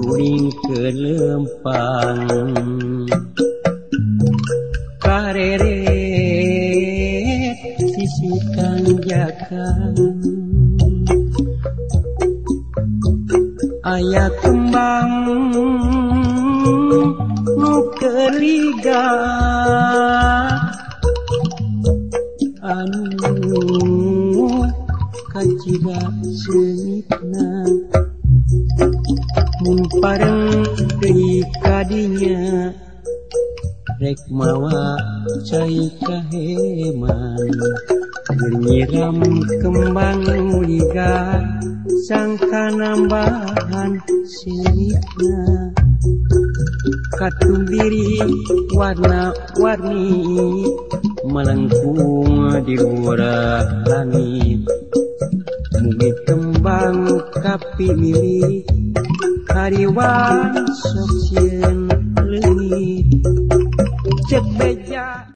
Kuring kelempang kareret sisi tanjakan aya kembang nu keliga anu kacida seungitna mun pareng deui kadinya rek mawa cai kaheman keur nyiram kembang liga sangka nambahan seungitna katumbiri warna-warni melengkung di luar langit mugi kembang kapi milih kariwang sok sieun leungit cek beja.